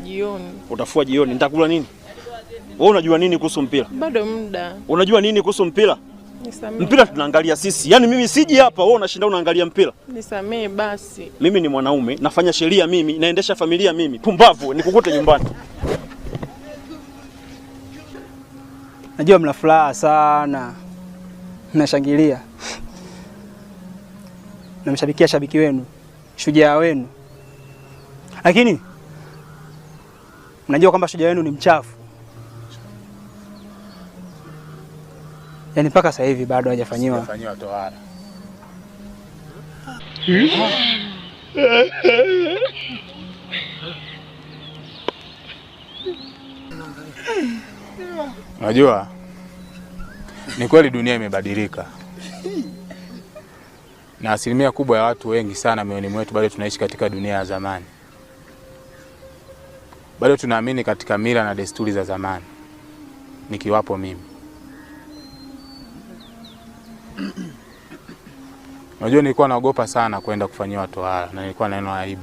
Jioni. Utafua jioni, nitakula nini? Wewe unajua nini kuhusu mpira? Bado muda. Unajua nini kuhusu mpira? Nisamee. Mpira tunaangalia sisi. Yaani mimi siji hapa, wewe unashinda unaangalia mpira. Nisamee basi. Mimi ni mwanaume, nafanya sheria mimi, naendesha familia mimi. Pumbavu, nikukute nyumbani. Najua mna furaha sana, mnashangilia, namshabikia shabiki wenu, shujaa wenu, lakini mnajua kwamba shujaa wenu ni mchafu. Yaani mpaka sasa hivi bado hajafanyiwa Fanyiwa tohara. Unajua ni kweli dunia imebadilika na asilimia kubwa ya watu wengi sana mioyoni mwetu bado tunaishi katika dunia ya zamani, bado tunaamini katika mila na desturi za zamani, nikiwapo mimi. Unajua nilikuwa naogopa sana kwenda kufanyiwa tohara na nilikuwa naona aibu.